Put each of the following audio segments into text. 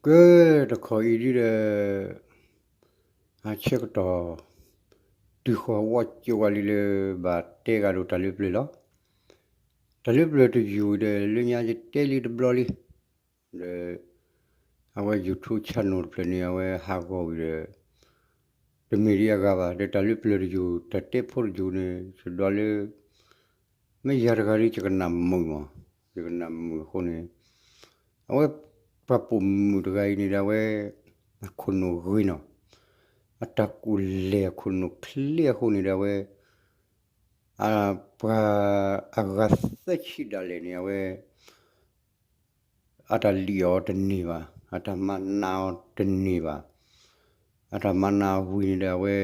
ကၢၢ်တခီအံၤဒုဒီး အဆၢကတီၢ် တုၤဃီၤဝီၢ်ကၠိဝဲလံလၢ ဘၣ်တဲဂၤဒိၣ်တၢ်လၢပျၢၤလီၤ. တၢ်လၢပျၢၤတယုၢ်ဒီး လၢညါယတဲလံတဘျီလံ, ဒီး အဝဲ YouTube channel တဖျၢၣ်န့ၣ် အဝဲဟးဂီၤဝံၤဒီး တမ့ၢ်ဒ်အဂၤဘၣ်, ဒီးတၢ်လၢပျၢၤတယုၢ် တၢ်တဲဖိတယုၢ်န့ၣ် ယဒွးလၢ မ့ၢ်ယၤတဂၤဒီး ယကနၣ်မုာ်မး, ယကနၣ်မုာ်အဃိန့ၣ် အဝဲ ပှၤပိာ်မုၣ်တဂၤအံၤန့ၣ်ဒီး အဝဲ အခိၣ်နူာ်ဂ့ၤနီၤ, အတၢ်ကူၣ်လဲၤအခိၣ်နူာ်ချ့အဃိန့ၣ်ဒီး အဝဲ ပှၤအဂၤသၢဆံဒၣ်လဲာ်န့ၣ် အဝဲ အတၢ်လံၣ်အီၤတန့ၢ်ဘၣ်, အတၢ်မၤနးအီၤတန့ၢ်ဘၣ်, အတၢ်မၤနးအီၤဝံၤန့ၣ်ဒီး အဝဲ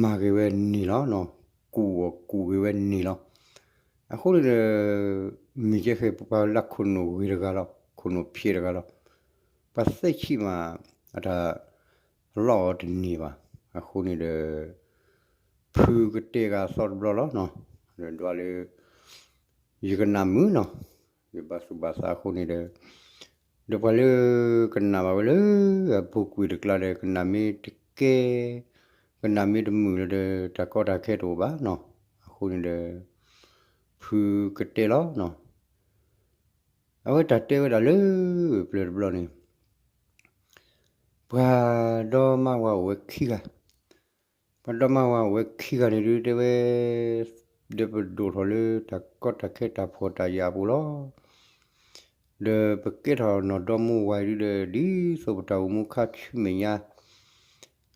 မၤက့ၤဝဲန့ၢ်လီၤ, ကူၣ်အီၤကူၣ်က့ၤဝဲန့ၢ်လီၤ. အဃိန့ၣ်ဒီး မ့ၢ်ကဲဃဲၤပှၤလၢခိၣ်နူာ်ဂ့ၤတဂၤလီၤ, ခိၣ်နူာ်ဖျဲးတဂၤလီၤ. ပှၤသၢဆံမး အတၢ်လီၢ်အီၤတန့ၢ်ဘၣ်. အဃိန့ၣ်ဒီး ဖုကတဲဂၤအသီတဘျီလီၤ, ဒီးဒွးလၢ ယကနၣ်မုာ်နီၤ, ယဘၣ်သူၣ်ဘၣ်သးအဃိန့ၣ်ဒီး ဒီးပှၤလၢကနၣ်ဘၣ်ဝဲလၢ အပူၤကွံာ်တကျါဒီး ကနၣ်မ့ၢ်တကဲ, ကနၣ်မ့ၢ်တမုာ်လၢၤဒီး တၢ်ကီတၢ်ခဲတအိၣ်ဘၣ်နီၤ. အဃိန့ၣ်ဒီး ဖုကတဲလီၤနီၤ. အဝဲတၢ်တဲဝဲဒၣ်လၢပျၢၤတဘျီန့ၣ် ပှၤဒီမါဝၤအိၣ်ဝဲခံဂၤ, ပှၤဒီမါဝၤအိၣ်ဝဲခံဂၤန့ၣ်ဒုးတဲဝဲ ဒီးပဒိၣ်ထီၣ်လၢတၢ်ကီတၢ်ခဲတၢ်ဖှီၣ်တၢ်ယာ်အပူၤလီၤ. ဒီးပကဲထီၣ်နီၢ်ဒီမါဝၤအံၤဒုးဒီး ဒ်သိးပတၢ်အိၣ်မူခါဆူမဲာ်ညါ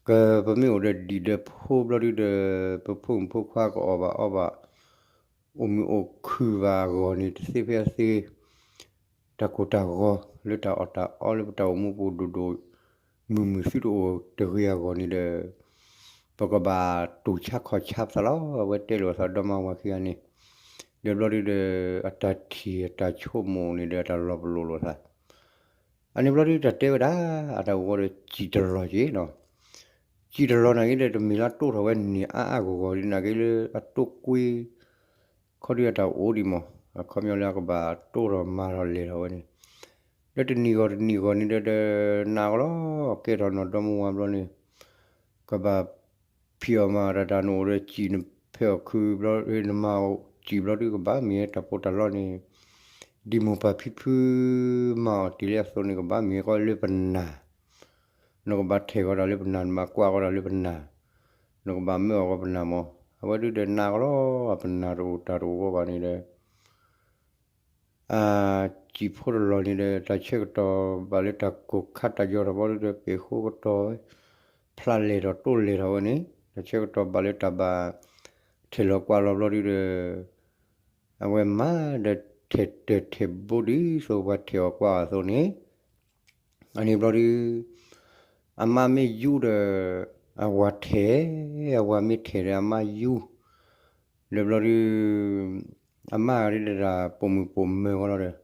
ကပမ့ၢ်အိၣ်ဒီးဒံၣ်ဒီးဖိဘျီဒုးဒီး ပဖိမုၣ်ဖိခွါကအီၣ်ဘၣ်အီဘၣ် အိၣ်မုာ်အိၣ်ခုၣ်ဘၣ်အဂီၢ်န့ၣ် တသ့ဖဲအသ့ တၢ်ကိၢ်တၢ်ဂီၤလၢတၢ်အီၣ်တၢ်အီလၢပတၢ်အိၣ်မူပူၤဒိၣ်ဒိၣ်မုၢ်မုၢ်သုတအိၣ်တဂ့ၤအဂီၢ်န့ၣ်ဒီး ပကဘၣ်တူၢ်ဆါခီၣ်ဆါပသးလီၤ. အဝဲတဲလိာ်အသးဒီမါဝၤခံဂၤန့ၣ် ဒီးဘျီဒုးဒီး အတၢ်ထံၣ်အတၢ်ဆိကမိၣ်န့ၣ်ဒီး အတၢ်လီၤပလိာ်လိာ်သး အန့ၣ်ဘျီဒုးတၢ်တဲဝဲဒၣ် အတၢ်အိၣ်ဝဲဒီးစံၣ်တလီၤက့ၤနီၤ. စံၣ်တလီၤနာ်က့ဒီး တမ့ၢ်လၢအတိၢ်ထီၣ်ဝဲန့ၣ်အါအါဂီၢ်ဂီၢ်ဒ်နာ်က့လၢအတိၢ်ကွံ ခီဒုးအတၢ်အိၣ်ဒံးမး အခီပညီလၢအကဘၣ်တိၢ်ထီၣ်မၤထီၣ်လဲၤထီၣ်ဝဲန့ၣ် ဒီးတနံၤဂီၢ်တနံၤဂီၢ်န့ၣ်ဒီး နးကလီၤ ကဲထီၣ်နီၢ်ဒီမါဝၤဘျီန့ၣ် ကဘၣ်ဖံးအီၣ်မၤတၢ်တၢ်နအိၣ်ဒီးစံၣ်နဖဲးအီၣ်ခုဘျီ နမၤစံၣ်ဘျီဒုးကဘၣ်မ့ၢ်တၢ်ပီးတၢ်လီန့ၣ် ဒ်မိၢ်ပၢ်ဖံဖုမၤအီၣ်တ့ၢ်လံအသိးန့ၣ် ကဘၣ်မ့ၢ်ကီလၢပနၢ် နကဘၣ်ထဲးကီးတၢ်လၢပနၢ် နဘၣ်ကွၢ်ကီးတၢ်လၢပနၢ် နကဘၣ်မၢအီၣ်ကီးပနၢ်မး အဝဲဒုးဒီးနးကလီၤ ပနၢ်တအိၣ်တၢ်တအိၣ်ဘၣ်ဘၣ်န့ၣ်ဒီး အစံၣ်ဖိတလီၢ်န့ၣ်ဒီး တၢ်ဆၢကတီၢ်ဘၣ်လၢတၢ်ကိၢ်ခါတၢ်ယီၤထီၣ်ဘျီဒုးဒီး ပ့ၤဃိကတီၢ်ဝဲ ဖျါလဲၤထီၣ်တိၢ်လဲၤထီၣ်ဝဲန့ၣ် တၢ်ဆၢကတီၢ်ဘၣ်လၢတၢ်ဘၣ်ထဲးလီၤကွၢ်လီၤဘျီဒုးဒီး အဝဲမၤဒီးထဲးတၢၢ်ထဲးဘိဒ်သိးပှၤထဲးအီၣ်ကွၢ်အီၤအသိးန့ၣ် အန့ၣ်ဘျီဒုး အမါမ့ၢ်ယူၢ်ဒီး အဝၤထဲး အဝၤမ့ၢ်ထဲးဒီးအမါယူၢ် ဒီးဘျီဒုး အမါဒ်တၢ်ပိာ်မုၣ်ပိာ်မၢၤကီးလီၤ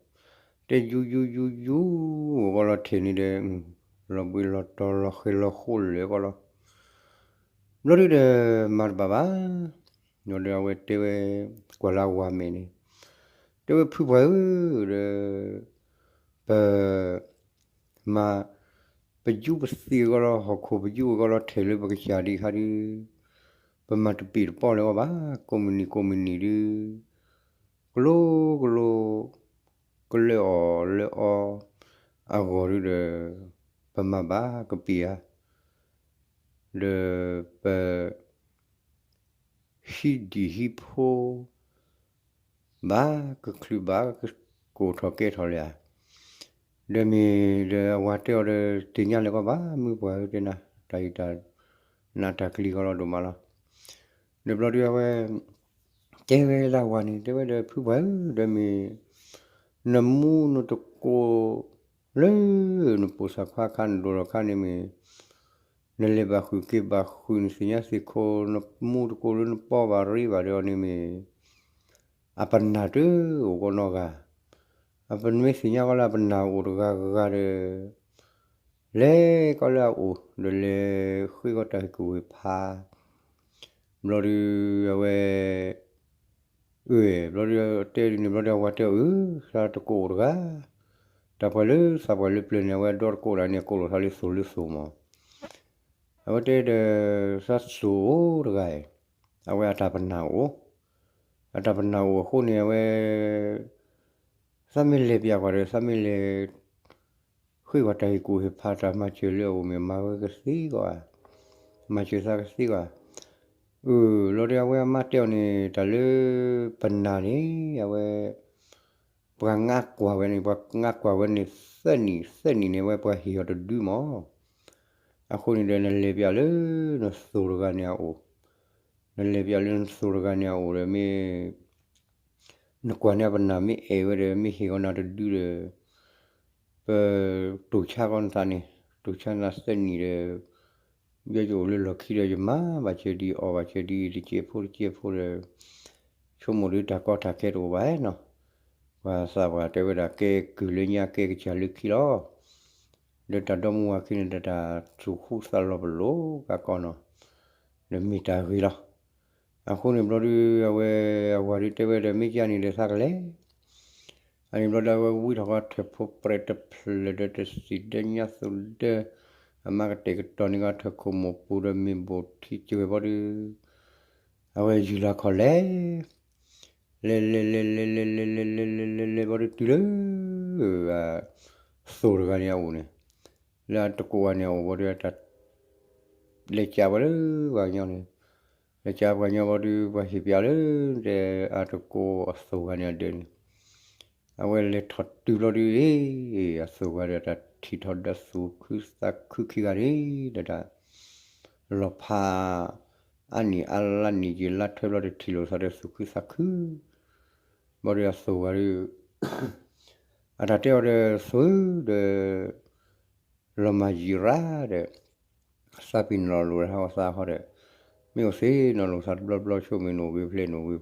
ဒီး တဲယူၢ်ယူၢ်ယူၢ်ယူၢ်ကီးလီၤထဲးန့ၣ်ဒီး လီၤဘှံးလီၤတီၤလီၤဃဲၤလီၤဃိလၢာ်ကီးလီၤ ဘျီဒုးဒီး မၤတဘၣ်ဘၣ် ဒီးအဝဲတဲဝဲ ကွၢ်လၢအဝၤမဲာ်န့ၣ် တဲဝဲဖုပှၢ်ဧၢ ဒီး ပ မၤ ပယူၢ်ပသံးအဂီၢ်လီၤ ဟီၣ်ခိၣ်ပယူၢ်အဂီၢ်လီၤ ထဲးလၢပကစၢ်ဒံးခါဒုး ပမၤတပ့ၢ်တပီၢ်လၢၤအီၤဘၣ် ကိးမုၢ်နံၤကိးမုၢ်နံၤဒုး ကလိကလိ ကလၢအီၣ်လၢအီ အဂီၢ်ဒုးဒီး ပမၤဘၣ်ကပံာ်ဧါ ဒီးပ ဟံးဒံၣ်ဟံးဖိ ဘၣ်ကချုးဘၣ်ကကိးထီၣ်ကဲထီၣ်လၢၤဧါ ဒီးမ့ၢ်ဒီးအဝၤတဲအီၤဒီး တသ့ၣ်ညါလၢၤကီးဘၣ် မုၢ်ပှၢ်ဧၢ တဲနၤ တၢ်အံၤတၢ်နးတၢ်ကျံၤကီးလီၤဒိၣ်မးလီၤ ဒီးဘျီဒုးအဝဲ တဲဝဲလၢအဝၤန့ၣ် တဲဝဲဒီးဖုပှၢ်ဧၢ ဒီးမ့ၢ် နမူနတကိး လၢနပိာ်သၣ်ခွါခါ နဒိၣ်ထီၣ်ခါန့ၣ်မ့ၢ် နလဲၤဘၣ်ဃုာ်က့ၤဘၣ်ဃုာ် နသ့ၣ်ညါသ့ၣ်ခိၣ် နမူတကိးလၢနပီၢ်ဘၣ်ရ့ဘၣ်ဒီးအီၤန့ၣ်မ့ၢ် အပနၢ်တအိၣ်ကီးနီတဂၤ အပမ့ၢ်သ့ၣ်ညါကီးလၢအပနၢ်အိၣ်တဂၤဂၤဒီး လဲၤကီးလၢအအိၣ် ဒီးလဲၤဃ့ကီးတၢ်ဟ့ၣ်ကူၣ်ဝ့ၢ်ဖး ဘျီဒုးအဝဲ အၢ ဘျီဒုးတဲဒ်န့ၣ် ဘျီဒုးအဝၤတဲအီၤ အၢ သးတကိးအိၣ်တဂၤ တၢ်ပှၤလၢသးပှၢ်လၢပျၢၤန့ၣ် အဝဲဒီတကိးဒၣ်န့ၣ် ကိးလိာ်သးလၢသိၣ်လၢသိၣ်မး, အဝဲတဲဒီး သးသိၣ်အိၣ်တဂၤအံၤ, အဝဲအတၢ်ပနၢ်အိၣ်, အတၢ်ပနၢ်အိၣ်အဃိန့ၣ် အဝဲ သးမ့ၢ်လဲၤပၠးကွၢ်ဒီး သးမ့ၢ်လဲၤ ဃ့ကွၢ်တၢ်ဟ့ၣ်ကူၣ်ဟ့ၣ်ဖး တၢ်မၤစၢၤလၢအအိၣ်မ့ၢ် မၤဝဲကသ့ကွၢ်, မၤစၢၤသးကသ့ကွၢ်. အၢၣ် လီၤဒီး အဝဲအမါတဲအီၤန့ၣ် တၢ်လၢပနၢ်န့ၣ် အဝဲ ပှၤငါကွၢ်ဝဲန့ၣ် ပှၤငါကွၢ်ဝဲန့ၣ် သၢနံၣ် သၢနံၣ်န့ၣ် အဝဲပှၤဟ့ၣ်အီၤတဒုမး. အဃိန့ၣ်ဒီး နလဲၤပၠးလၢနသိၣ်တဂၤန့ၣ်အအိၣ်, နလဲၤပၠးလၢနသိၣ်တဂၤန့ၣ်အအိၣ်ဒီး မ့ၢ် နကွၢ်န့ၢ်ပနၢ်မ့ၢ်အဲၣ်ဝဲဒီး မ့ၢ်ဟ့ၣ်အီၤနၤတဒုဒီး ပတိၢ်ဆါကီနသးန့ၣ်, တိၢ်ဆါနၤသၢနံၣ်ဒီး ယဲယအိၣ်လၢလီၢ်ခံဒီး ယမၤဘၣ်စၢၤဒ်အံၤ အီၣ်ဘၣ်စၢၤဒ်အံၤ တကဲးဖိတကဲးဖိဒီး ဆိကမိၣ်ဒုးတၢ်ကီတၢ်ခဲတအိၣ်ဘၣ်နီၤ. ပှၤသးပှၢ်တဲဝဲဒၣ် ကဲကုၢ်လၢညါ ကဲကစၢ်လၢခံလီၤ. ဒီးတၢ်ဒီမါဝၤခံန့ၣ်ဒီး တၢ်သူၣ်ဃူသးလီၤပလိာ်ကကီနီၤ, ဒီးမ့ၢ်တၢ်ဂ့ၤလီၤ. အဃိန့ၣ်ဘျီဒုး အဝဲအဝၤဒုးတဲဝဲဒီး မ့ၢ်ကန့ၣ်ဒီးသးကလဲၤ အန့ၣ်ဘျီဒီး အဝဲဝံထီၣ်ကီထၢၣ်ဖိပြဲးတဖျၢၣ်ဒီး တသံၣ်ဒၢညါသူၣ်ဒၢ, အမါကတဲာ်ကတီၤန့ၢ်ကီထၢၣ်ခိၣ်မိၢ်ပူၤဒီး မ့ၢ်ဘိၣ်ထံကၢၢ်ဘျီဒုး အဝဲယုၢ်လီၤခီၣ်လဲၤ လဲၤလဲၤလဲၤလဲၤလဲၤလဲၤလဲၤလဲၤလဲၤလဲၤဘျီဒုး တုၤလၢ သိၣ်တဂၤန့ၣ်အအိၣ်န့ၣ်, လၢအတကိးဂၤန့ၣ်အအိၣ်ဘျီဒုး တၢ် လဲၤကးဝဲလၢပှၤကညီန့ၣ်, လဲၤကးပှၤကညီဘျီဒုး ပှၤဟ့ၣ်ပၠးလၢ တဲအတကိးအသိၣ်ဂၤန့ၣ်အဒၢးန့ၣ်, အဝဲလဲၤထီၣ်တုၤဘျီဒုး အ့ အသိၣ်ဂၤဒီး တၢ်ထံၣ်ထီၣ်ဒီးသူၣ်ခုသးခုခံဂၤန့ၣ်ဒီး တၢ် လီၤဖး အါနံၣ်အါလါနံၣ်က့ၤလါထွဲဘျီဒီး ထံၣ်လိာ်သးဒီးသူၣ်ခုသးခု ဘျီဒီးအသိၣ်ဂၤဒီး အတၢ်တဲအီၤဒီး သိၣ်ဧၢဒီး လီၤမၢ်ယံၤရၣ်ဒီး သးပ့ၤနီၣ်လိာ်ဟးဂီၤသးဟီဒီး မ့ၢ်အိၣ်သ့ၣ်နီၣ်လိာ်သးတဘျီဘျီ ဆိမ့ၢ်နအိၣ်ဂ့ၤဖျဲၣ်နအိၣ်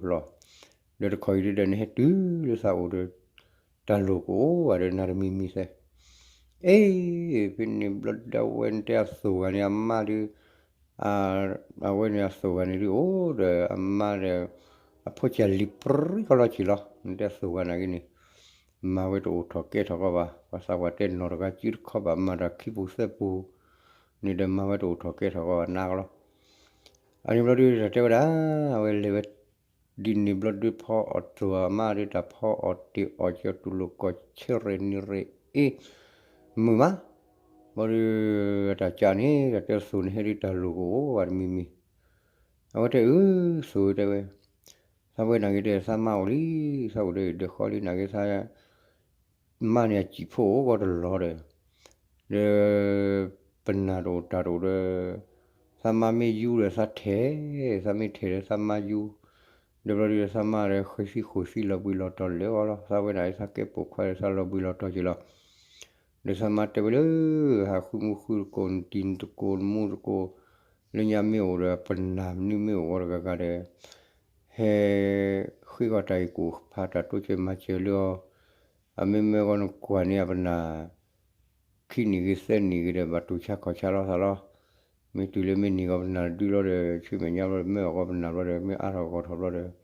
ဂ့ၤဖျီ, ဒီးတခီအံၤဒုဒီး နဟဲတုၤလၢသးအိၣ်ဒီး တၢ်လိၣ်ကအိၣ်ဘၣ်ဒီး နၤတမံၤမံၤသဲ အ့ ဖဲန့ၣ်ဘျီဒၣ်ဝဲ နတဲအသိၣ်ဂၤန့ၣ်အမါဒု အဝဲန့ၣ်အသိၣ်ဂၤန့ၣ်ဒုအိၣ်ဒီးအမါဒီး အဖိကၢ်လံၤပြံကီလီၤဆံးလီၤ. နတဲအသိၣ်ဂၤနာ်က့န့ၣ် မၤဝဲတအိၣ်ထီၣ်ကဲထီၣ်ကီဘၣ်. ပှၤသးပှၢ်တဲနီၢ်တဂၤစုတခီဘၣ် မၤတၢ်ခံပူၤသၢပူၤန့ၣ်ဒီး မၤဝဲတအိၣ်ထီၣ်ကဲထီၣ်ကီဘၣ် နါကလီၤ. အန့ၣ်ဘျီဒု တၢ်တဲဝဲဒၣ် အဝဲလဲၤဝဲ ဒ်န့ၣ်ဘျီဒု ဖီအီၣ်သိၣ်အမါဒု တၢ်ဖီအီၣ်တ့ၢ်အီၣ်ကၠီတူၢ်လိာ်ကီၢ်ဆၢရဲၣ်နံၤရဲၣ်အ့ မုာ်မး ဘျီဒု တၢ်ကးန့ၣ် တၢ်တဲသိၣ်န့ၣ်ဟဲဒု တၢ်လိၣ်ကအိၣ်ဘၣ်တမံၤမံၤ. အဝဲတဲအၢ သိၣ်တဲဝဲ သးဝဲနာ်က့တဲ သးမါအိၣ်လံ သးအိၣ်ဒီးဒၢးဃီလံ နာ်က့သး မါန့ၣ်အစံာ်ဖိအိၣ်ဂီၢ်တလီၤဒီး ဒီး ပနၢ်တအိၣ်တၢ်တအိၣ်ဒီး သးမါမ့ၢ်ယူၤဒီးသးထဲး, သးမ့ၢ်ထဲးဒီးသးမါယူၤ, ဒီးဘျီဒုဒီးသးမါဒီး ဃ့သံဃိၣ်သံလီၤဘှံးလီၤတီၤလၢအီၤလီၤ. သးဝဲဒၣ်သးကဲပိာ်ခွါဒီးသးလီၤဘှံးလီၤတီၤက့ၤလီၤ. ဒီးသးမါတဲဝဲလၢ ဟးဃုမူဃုတကိး နတံၤတကိး နမူတကိး လၢညါမ့ၢ်အိၣ်ဒီး ပနၢ်မနုၤမ့ၢ်အိၣ်အီၤတဂၤဂၤဒီး ဟဲ ဃ့ကီးတၢ်အံၤ ကိၣ်ဖးတၢ်တိစၢၤမၤစၢၤလၢအီၤ, အမ့မ့ၢ်ဂီၢ်နကွၢ်န့ၢ်အပနၢ် ခံနံၣ်ဂ့ၤသၢနံၣ်ဂ့ၤဒီး ဘၣ်တူၢ်ဆါခီၣ်ဆါလီၤသးလီၤ. မ့ၢ်တုၤလၢမ့ၢ်န့ၢ်ဂီၢ်ပနၢ်တဒုလီၤဒီး ဆူမဲာ်ညါဘျီဒီး မ့ၢ်အါထီၣ်ဂီၢ်ထီၣ်ဘျီဒီး ပ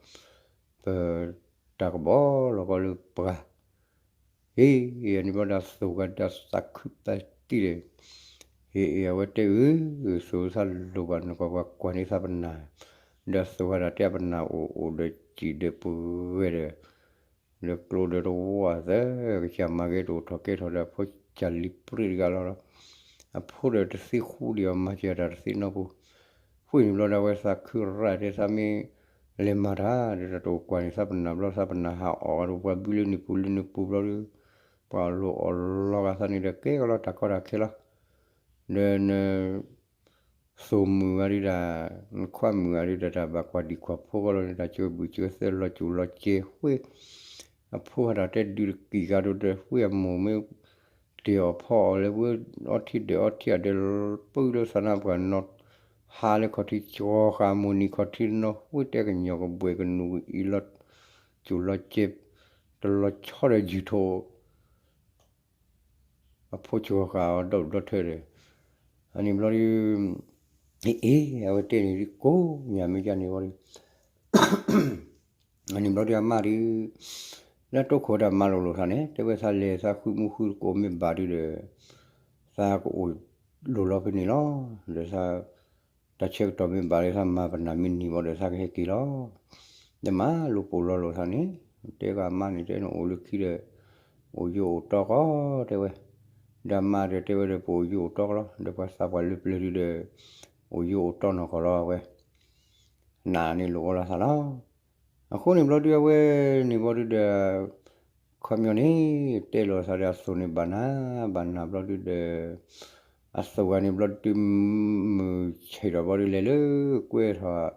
တၢ်ကဘီလီၤကီလၢပှၤ ဟ့ၣ် အန့ၣ်ဘျီဒီး သိၣ်ဂၤဒီးသးခုပတံၢ်ဒီး ဟ့ၣ် အဝဲတဲအၢ သိၣ်သးလိၣ်ဘၣ်နကွၢ်ပှၤကွၢ်န့ၢ်သးပနၢ်, ဒီးသိၣ်ဂၤဒီးတဲပနၢ်အိၣ်အိၣ်ဒီးစံာ်ဒီးပှဲၤဒီး ဒီးကျိဒီးတဝီသၢ ကစၢ်မၤဂ့ၤတအိၣ်ထီၣ်ကဲထီၣ်ဒီး အဖိကၢ်လံၤပြံတဂၤလီၤလီၤ. အဖိဒီးတသ့ဃူဒံးအီၤ မၤစၢၤတၢ်တသ့နီတပူၤ. ဃိန့ၣ်ဘျီဒီး အဝဲသးခုရၣ်တဲ သးမ့ၢ်လဲၤမၤတၢ် ဒီးတၢ်တအိၣ်ကွၢ်န့ၢ်သးပနၢ်ဘျီ သးပနၢ်ဟးအီၣ်ဒီးပှၤဘုလၢနံၤပူၤလၢနံၤပူၤဘျီဒီး ပှၤအီၣ်လိၣ်အီၣ်လီၤဂာ်သးန့ၣ်ဒီး ကဲကလီၤတၢ်ကီတၢ်ခဲလီၤ. ဒီးန သိၣ်မုၣ်ဂၤဒုးဒၣ် နခွါမုၣ်ဂၤဒုးဒၣ် တၢ်ဘၣ်ကွၢ်ဒံၣ်ကွၢ်ဖိကီလီၤန့ၣ် တၢ်ကၢဘုၣ်ကၢသၢလီၤစူၣ်လီၤစဲးဃ့ အဖိဟးတၢ်တဲဒုးတကံၢ်ဂၤဒိၣ်ဒီး ဃ့အမိၢ်မ့ၢ်တ့ၢ်အီၣ်ဖီအီၣ်လၢ ဝဲအီထံဒၢးအီထံအဒၢး ပုၢ်လၢသးနါပှၢ်နီၤ ဟးလၢခီၣ်ထံးကၠီဃာ်မိၢ်နံၤခီၣ်ထံးနီၤ ဝဲတဲကညီၤကဘှဲးကနူၤအံၤလီၤ စူၣ်လီၤစဲး တလီၤဆီဒီးယုၢ်ထိၣ် အဖိကၠီဃာ်အီၤဒီးဘျီထၢဒီး အန့ၣ်ဘျီဒုး အ့ၣ် အဝဲတဲန့ၣ်ဒုးကိးညၣ်မ့ၢ်ကန့ၣ်ဝံၤဒီး အန့ၣ်ဘျီဒုးအမါဒုး လၢတိခိၣ်တၢ်မၤလိာ်လိာ်သးန့ၣ် တဲဝဲသးလဲၤသးဃုမူဃုတကိးမ့ၢ်ဘၣ်ဒုဒီး သးကအိၣ်လိာ်လီၤဖဲန့ၣ်လီၤ. ဒီးသး တၢ်ဆၢကတီၢ်မ့ၢ်ဘၣ်ဒီး သးမၤပနၢ်မ့ၢ်န့ၢ်ဘၣ်ဒီး သးကဟဲက့ၤလီၤ. ဒီးမၤလိာ်ပိာ်လီၤလိာ်သးန့ၣ် တဲကမါန့ၣ် တဲနအိၣ်လၢခံဒီး အိၣ်ယိအိၣ်တီကီး တဲဝဲ. ဒီးမါဒီးတဲဝဲဒီး ပအိၣ်ယိအိၣ်တီကီးလီၤ. ဒီးပှၤသးပှၢ်လၢပျၢၤဒုဒီး အိၣ်ယိအိၣ်တီနီၢ်ကီၢ်လီၤဝဲ နးန့ၣ်လိာ်အီၤလီၤသးလီၤ. အဃိန့ၣ်ဘျီဒုအဝဲန့ၣ်ဘျီဒုဒီး ခီပညီန့ၣ် တဲလိာ်သးဒီးအသိၣ်န့ၣ်ဘၣ်နၤ ဘၣ်နၤဘျီဒုဒီး အသိၣ်ဂၤန့ၣ်ဘျီဒု မုၢ်ဆဲးထီၣ်ဘျီဒုလဲၤလၢကွဲထီၣ်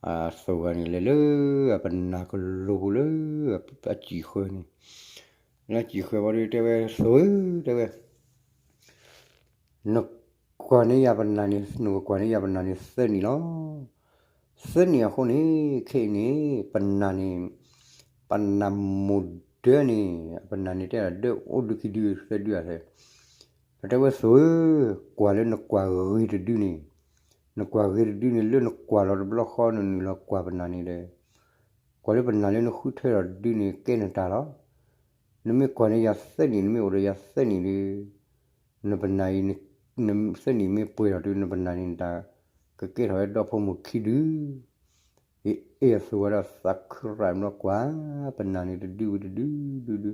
အသိၣ်ဂၤန့ၣ်လဲၤလၢ အပနၢ်ကလိၤပူၤလၢ အစံၣ်ဃၢၤန့ၣ် လၢစံၣ်ဃၢၤဘျီဒုတဲဝဲသိၣ်ဧၢ တဲဝဲ နကွၢ်န့ၢ်ယၤပနၢ်န့ၣ် နကကွၢ်န့ၢ်ယၤပနၢ်န့ၣ်သၢနံၣ်လီၤ. သၢနံၣ်အဃိန့ၣ် ခဲအံၤန့ၣ် ပနၢ်န့ၣ် ပနၢ်မိၢ်ဒၢန့ၣ် ပနၢ်န့ၣ်တဲဒၣ်ဒၢအိၣ်ဒုခံဒုသၢဒုအသဲ ပတဲဝဲသိၣ်ဧၢ, ကွၢ်လၢနကွၢ်ဂ့ၤတဒုန့ၣ်, နကွၢ်ဂ့ၤတဒုန့ၣ် လၢနကွၢ်လီၤတဘျီဃီ နနုာ်လီၤကွၢ်ပနၢ်န့ၣ်ဒီး, ကွၢ်လၢပနၢ်လၢနဃုထၢထီၣ်တဒုန့ၣ် ကဲနတၢ်လီၤ. နမ့ၢ်ကွၢ်န့ၢ်ယၤသၢနံၣ် နမ့ၢ်အိၣ်ဒီးယၤသၢနံၣ်ဒီး, နပနၢ်အံၤ, သၢနံၣ်မ့ၢ်ပှဲၤထီၣ်ဒီး နပနၢ်န့ၣ်နတၢ်ကကဲထီၣ်ဝဲဒီဖိမိၢ်ခံဒု အ့ၣ်အ့ၣ်အသိၣ်ဝဲဒီးသးခုရၣ်ဘျီကွၢ်, ပနၢ်န့ၣ်တဒုဝံၤတဒုဒုဒု,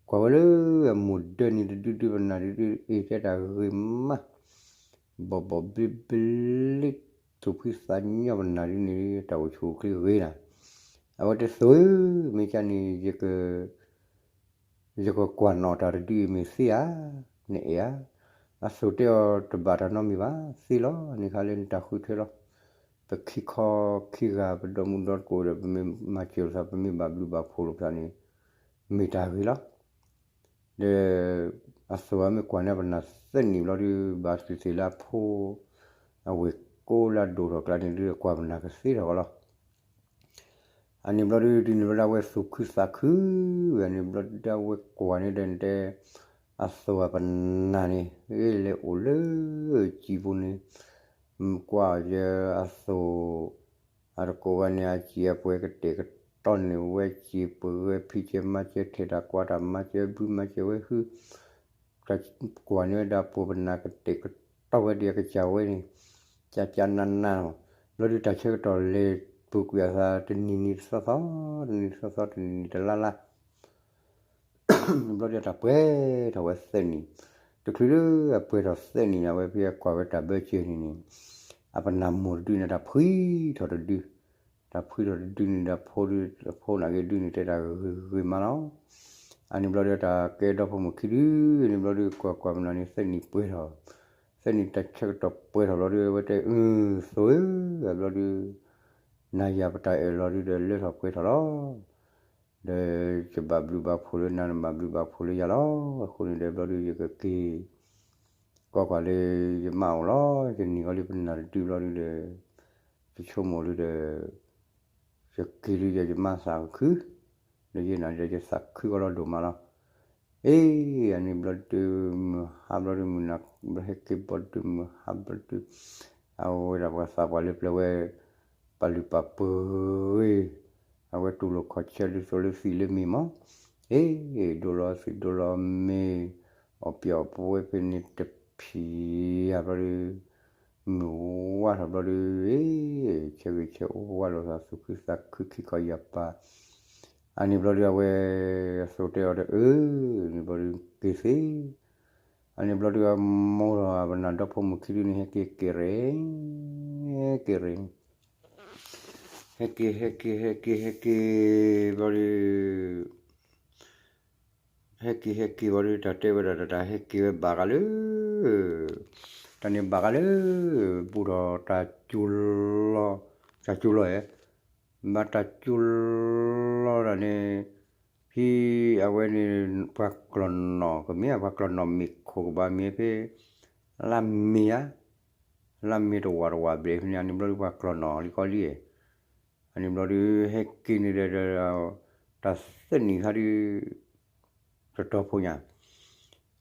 ကွၢ်ဝဲလၢအမိၢ်ဒၢန့ၣ်တဒုဒု ပနၢ်တဒု အ့ၣ်တဲတၢ်ဂ့ၤမး, ဘီၣ်ဘီၣ်ဘျ့ဘျ့, သူၣ်ဖှံသးညီပနၢ်ဒုန့ၣ် တၢ်အိၣ်ဆူၣ်အိၣ်ချ့ဂ့ၤနၤ, အဝဲတသိၣ်ဧၢ, မ့ၢ်ကန့ၣ် ယကကွၢ်နီၣ်တၢ်တဒုအံၤမ့ၢ်သ့ဧါ, နအဲၣ်ဧါ, အသိၣ်တဲအီၤတဘၣ်တၢ်နီတမံၤဘၣ်, သ့လီၤန့ၣ်ခါလၢနတၢ်ဃုထၢလီၤ. ပခံခီခံဂၤ ပဒီမုၢ်ဒီတကိးဒီး ပမ့ၢ်မၤစၢၤလိာ်သး ပမ့ၢ်ဘၣ်ဘျုးဘၣ်ဖှိၣ်လိာ်ပသးန့ၣ် မ့ၢ်တၢ်ဂ့ၤလီၤ. ဒီး အသိၣ်အမ့ၢ်ကွၢ်န့ၢ်ပနၢ်သၢနံၣ်ဘျီဒု ဘၣ်သ့ၣ်သ့ၣ်လၢအဖိ အဝ့ၢ်ကိးလၢအဒိၣ်ထီၣ်ကျါန့ၣ်ဒု ကွၢ်ပနၢ်ကသ့ထီၣ်ကီးလီၤ. အန့ၣ်ဘျီဒု တုၤန့ၣ်ဘျီဒု အဝဲသူၣ်ခုသးခု, အန့ၣ်ဘျီဒု အဝဲကွၢ်န့ၢ်ဒီးတဲ, အသိၣ်အပနၢ်န့ၣ် ဂ့ၤလဲၤအိၣ်လၢစံာ်ပူၤန့ၣ်, ကွၢ်ယအသိၣ် အတကိးဂၤန့ၣ် အစံာ်အပှဲၤကတဲာ်ကတီၤန့ၣ် ဝဲစံာ်ပှဲၤဂဲၤဖံးစဲမၤစဲထဲးတၢ်ကွၢ်တၢ်မၤစဲဘုမၤစဲဝဲဟု ကွၢ်န့ၢ်ဝဲဒၣ်ပိာ်ပနၢ်ကတဲာ်ကတီၤဝဲဒ်အကစၢ်ဝဲန့ၣ်, ကၠၢ်ကၠၢ်နးနး, ဘျီဒုတၢ်ဆၢကတီၢ်လဲၤပူၤကွံာ်အသး တနံၤနံၤတသီသီ, တနံၤနံၤတသီသီ တနံၤနံၤတလါလါ ဘျီဒုတၢ်ပှဲၤထီၣ်ဝဲသၢနံၣ်, တချုးလၢအပှဲၤထီၣ်သၢနံၣ်န့ၣ် အဝဲဖဲအကွၢ်ဝဲတၢ်ဘၢစၢၤန့ၣ်န့ၣ်, အပနၢ်မိၢ်တဒုန့ၣ် တၢ်ဖှံထီၣ်တဒု, တၢ်ဖှံထီၣ်တဒုန့ၣ်ဒီး အဖိဒု, အဖိနာ်က့ဒုန့ၣ် တဲတၢ်ဂ့ၤဂ့ၤမးလီၤ. အန့ၣ်ဘျီဒုတၢ်ကဲဒီဖိမိၢ်ခံဒု, အန့ၣ်ဘျီဒုကွၢ်ကွၢ်ပနၢ်န့ၣ် သၢနံၣ်ပှဲၤထီၣ်, သၢနံၣ်တၢ်ဆၢကတီၢ်ပှဲၤထီၣ်ဘျီဒု အဝဲတဲအသိၣ်ဧၢ, ဘျီဒု နၤယၤပတၢ်အၢၣ်လီၤဒုဒီးလၢထီၣ်ပှဲၤထီၣ်လီၤ. ဒီးယဘၣ်ဘျုးဘၣ်ဖှိၣ်လၢနၤ နဘၣ်ဘျုးဘၣ်ဖှိၣ်လၢယၤလီၤ. အဃိန့ၣ်ဒီးဘျီဒု ယကက့ၤ ကွၢ်ကွၢ်လၢယမါအိၣ်လီၤ. ယနံၤဂီၤလံပနၢ်တဒုဘျီဒုဒီး ယဆိကမိၣ်လံဒီး ယက့ၤလံဒီးယမါသးကခု, ဒီးယဲနာ်ဒီးယသးခုကီးလီၤဒိၣ်မးလီၤ. အ့ အန့ၣ်ဘျီဒုမုၢ်ဟါဘျီဒုမုၢ်နၤဘျီဟဲက့ၤဘျီဒုမုၢ်ဟါဘျီဒု အဝဲဒၣ်ပှၤသးပှၢ်လၢပျၢၤဝဲ ပာ်လုၢ်ပာ်ပှ့ၤ အဝဲတူၢ်လိာ်ခီၣ်ဆၢဒုသိးလၢသံးလၢမ့ၢ်မး, အ့ ဒိလီၤသံးဒိလီၤမ့ၢ် အီၣ်ပၠီၣ်ပဝဲဖဲန့ၣ်တဖံးယၤဘျီဒု မုၢ်ဝါထီၣ်ဘျီဒု အ့ ဆၢဂ့ၤဆၢဝါလိာ်သးသူၣ်ခုသးခုခံခီယၤပၤ, အန့ၣ်ဘျီဒုအဝဲ အသိၣ်တဲအီၤဒီး အၢ န့ၣ်ဘျီဒုက့ၤသ့ အန့ၣ်ဘျီဒုအမိၢ်ဒီးပနၢ်ဒီဖိမိၢ်ခံဒုန့ၣ် ဟဲက့ၤက့ၤရဲၣ် က့ၤရဲၣ် ဟဲက့ၤ ဟဲက့ၤ ဟဲက့ၤ ဟဲက့ၤ ဘျီဒု ဟဲက့ၤ ဟဲက့ၤ ဘျီဒု တၢ်တဲဝဲဒၣ် တၢ်ဟဲက့ၤဝဲဘၣ်ဃးလၢ တၢ်န့ၣ်ဘၣ်ဃးလၢ ဘူးထီၣ်တၢ်ကၠိလီၤ တၢ်ကၠိလီၤဧၢ ဘၣ်တၢ်ကၠိလီၤဒၣ်န့ၣ် ဖဲအဝဲန့ၣ် ပှၤကျီၢ်နီၣ်ကမ့ၢ် ပှၤကျီၢ်နီၣ်မ့ၢ်ခိၣ်ကဘၣ်မ့ၢ်ဖဲ လါမ့ၤဧါ လါမ့ၤတဝာ်တဝာ်ဘျဲၣ်ဖဲန့ၣ် အန့ၣ်ဘျီဒုပှၤကျီၢ်နီၣ်လံကီလံ အန့ၣ်ဘျီဒု ဟဲက့ၤန့ၣ်ဒီး တၢ်သၢနံၣ်ခါဒု တတီဖိညါ